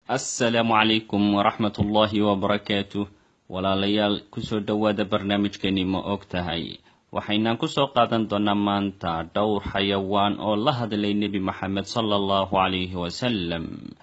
Assalaamu calaykum waraxmat ullaahi wabarakaatuh. Walaalayaal, kusoo dhowaada barnaamijkeeni Ma Og Tahay? Waxaynaan kusoo qaadan doonaa maanta dhowr xayawaan oo la hadlay Nebi Maxamed sala Allahu calayhi wasalam,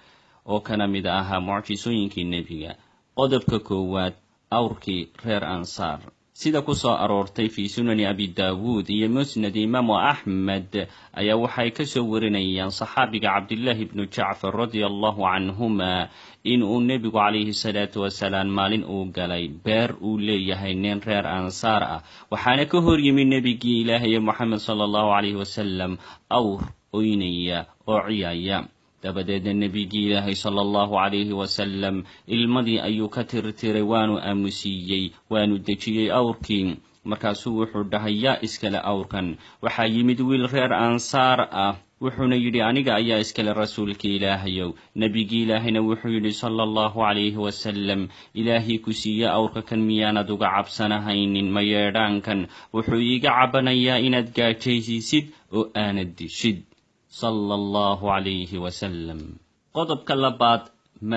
oo kana mid ahaa mucjisooyinkii nebiga. Qodobka koowaad, awrkii reer Ansaar. Sida ku soo aroortay fii Sunani Abi Daawuud iyo Musnad Imaamu Axmed, ayaa waxay kasoo warinayaan saxaabiga Cabdillaahi bnu Jacfar radia Allahu canhuma inuu nebigu calayhi salaatu wasalaam maalin uu galay beer uu leeyahay nin reer Ansaar ah. Waxaana ka hor yimi nebigii Ilaahaye Moxamed sala Allahu calayhi wasalam awr oynaya oo ciyaya. Dabadeedna nebigii Ilaahay sala Allahu calayhi wasalam ilmadii ayuu ka tirtiray, waanu aamusiiyey, waanu dejiyey awrkii. Markaasuu wuxuu dhahay: "Yaa iskale awrkan?" Waxaa yimid wiil reer Ansaar ah, wuxuuna yidhi: "Aniga ayaa iskale, rasuulkii Ilaahayow." Nebigii Ilaahayna wuxuu yidhi sala Allahu calayhi wasalam: "Ilaahii ku siiye awrka kan miyaanad uga cabsanahaynin mayeedhaankan? Wuxuu iiga cabanayaa inaad gaajaysiisid oo aanad dishid." Sala Allahu calayhi wasalam. Qodobka labaad,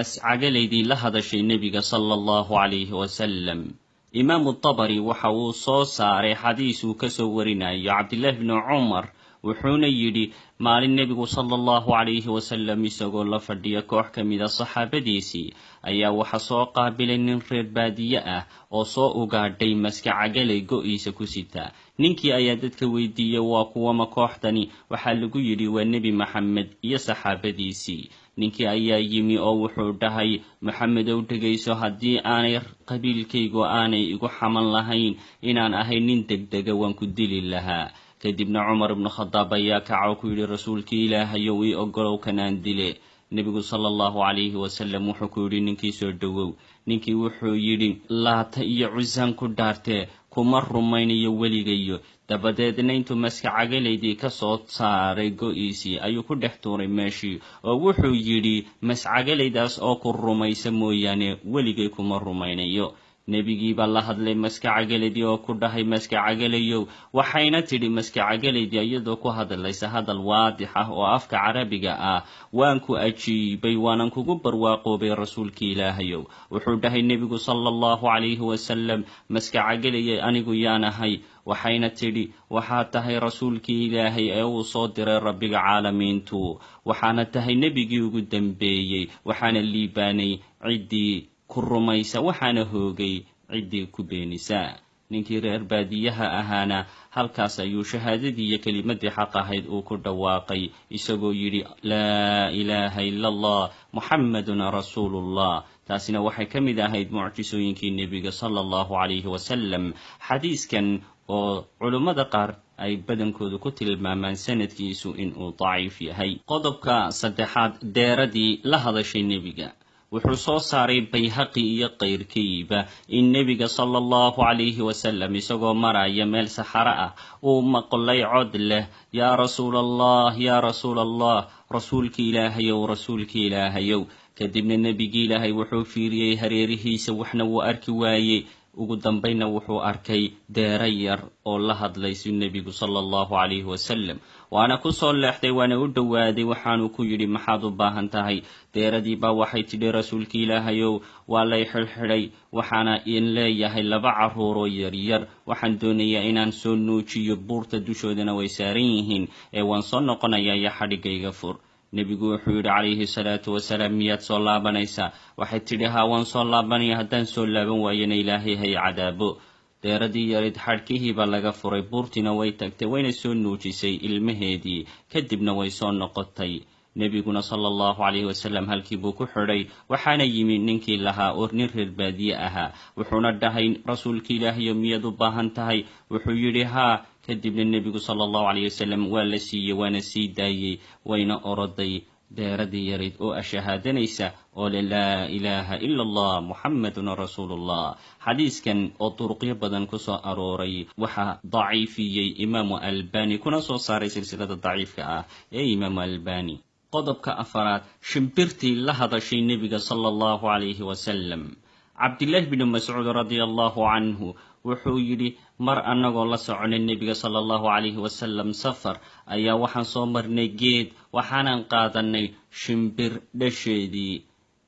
mascagalaydii la hadashay nebiga sala Allahu calayhi wasalam. Imaamu Tabari waxa uu soo saaray xadiis uu kasoo warinayo Cabdillaahi bnu Cumar, wuxuuna yidhi: maalin nebigu sala Allahu calayhi wasalam isagoo la fadhiya koox ka mida saxaabadiisii ayaa waxa soo qaabilay nin reer baadiye ah oo soo ugaadhay maska cagalay go-iisa ku sita. Ninkii ayaa dadka weydiiyey: "Waa kuwama kooxdani?" Waxaa lagu yidhi: "Waa Nebi Maxamed iyo saxaabadiisii." Ninkii ayaa yimi oo wuxuu dhahay: "Maxamedow, dhegayso, haddii aanay qabiilkaygu aanay igu xaman lahayn inaan ahay nin degdega, waan ku dili lahaa." Kadibna Cumar ibnu Khadaab ayaa kaco ku yidhi: "Rasuulkii Ilaahayow, ii ogolow kanaan dile." Nebigu sala Allahu calayhi wasalam wuxuu ku yidhi ninkii: "Soo dhowow." Ninkii wuxuu yidhi: "Laata iyo Cusaan ku dhaartee, kuma rumaynayo weligayo." Dabadeedna intuu maskacagalaydii ka soo saaray go-iisii ayuu ku dhex tuuray meeshii, oo wuxuu yidhi: "Mascagalaydaas oo ku rumaysa mooyaane, weligay kuma rumaynayo." Nebigiibaa la hadlay maskacagalaydii oo ku dhahay: "Maskacagalayow." Waxayna tidhi maskacagalaydii iyadoo ku hadlaysa hadal waadix ah oo afka Carabiga ah: "Waan ku ajiibay, waanan kugu barwaaqoobay, rasuulkii Ilaahayow." Wuxuu dhahay nebigu sala Allahu calayhi wasalam: "Maskacagalayay, anigu yaanahay?" Waxayna tidhi: "Waxaad tahay rasuulkii Ilaahay ee uu soo diray Rabbiga caalamiintu, waxaana tahay nebigii ugu dambeeyey, waxaana liibaanay ciddii ku rumaysa, waxaana hoogay ciddii ku beenisa." Ninkii reer baadiyaha ahaana halkaas ayuu shahaadadii iyo kelimadii xaq ahayd uu ku dhawaaqay, isagoo yidhi: "Laa ilaaha ila Allah, Muxammadun rasuulullah." Taasina waxay ka mid ahayd mucjisooyinkii nebiga sala Allahu calayhi wasalam. Xadiiskan oo culummada qaar ay badankoodu ku tilmaamaan sanadkiisu inuu daciif yahay. Qodobka saddexaad, deeradii la hadashay nebiga. Wuxuu soo saaray Bayhaqi iyo kayrkiiba in nebiga sala Allahu calayhi wasalam isagoo maraya meel saxaro ah uu maqlay cod leh: "Yaa rasuul Allah, yaa rasuul Allah, rasuulki Ilaahayow, rasuulki Ilaahayow." Kadibna nebigii Ilaahay wuxuu fiiriyey hareerihiisa, waxna wuu arki waayey. Ugu dambayna wuxuu arkay deero yar oo la hadlaysu nebigu sala Allahu calayhi wasalam, waana ku soo leexday, waana u dhowaaday, waxaanu ku yidhi: "Maxaad u baahan tahay?" Deeradii baa waxay tidhi: "Rasuulki Ilaahayow, waa lay xidhxidhay, waxaana in leeyahay laba carruuroo yaryar. Waxaan doonayaa inaan soo nuujiyo, buurta dushoodana way saaran yihiin, ee waan soo noqonayaa iyo xadhigayga fur." Nebigu wuxuu yidhi calayhi salaatu wasalaam: "Miyaad soo laabanaysaa?" Waxay tidhi: "Haa, waan soo laabanaya. Haddaan soo laaban waayana, Ilaahay hay cadaabo." Deeradii yarid xadhkihiibaa laga furay, buurtiina way tagtay, wayna soo nuujisay ilmaheedii, kadibna way soo noqotay. Nebiguna sala Allahu calayhi wasalam halkii buu ku xidhay. Waxaana yimi ninkii lahaa oo nin reer baadiye ahaa, wuxuuna dhahay: "Rasuulki Ilaahayo, miyaad u baahan tahay?" Wuxuu yidhi: "Haa." Kadibna nebigu sala Allahu calayhi wasalam waa la siiyey, waana sii daayey, wayna oroday deeradii yarayd oo ashahaadanaysa oo le: "Laa ilaaha ila Allah, Muxamedun rasuulullah." Xadiiskan oo duruqyo badan ku soo arooray waxaa daciifiyey Imaamu Albani, kuna soo saaray silsilada daciifka ah ee Imaamu Albani. Qodobka afaraad, shimbirtii la hadashay nebiga sala Allahu calayhi wasalam. Cabdillaahi bnu Mascuud radia Allahu canhu wuxuu yidhi: mar annagoo la soconay nebiga sala Allahu calayhi wasalam safar ayaa waxaan soo marnay geed, waxaanan qaadanay shimbir dhasheedii.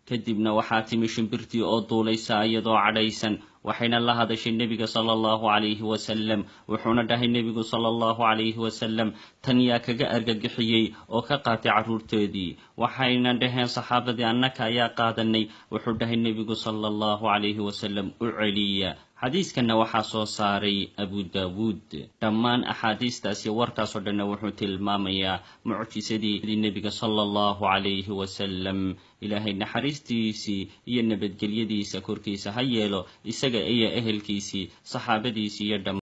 Kadibna waxaa timi shimbirtii oo duulaysa iyadoo cadhaysan, waxayna la hadashay Nebiga sala Allahu calayhi wasalam. Wuxuuna dhahay Nebigu sala Allahu calayhi wasalam: "Tan yaa kaga argagixiyey oo ka qaatay carruurtoodii?" Waxayna dhaheen saxaabadii: "Annaka ayaa qaadanay." Wuxuu dhahay Nebigu sala Allahu calayhi wasalam: "U celiya." Xadiiskanna waxaa soo saaray Abu Daawuud. Dhammaan axaadiistaas iyo warkaasoo dhanna wuxuu tilmaamayaa mucjisadii Nebiga sala Allahu calayhi wasalam. Ilaahay naxariistiisii iyo nabadgelyadiisa korkiisa ha yeelo, isaga iyo ehelkiisii, saxaabadiisii iyo dhammaan.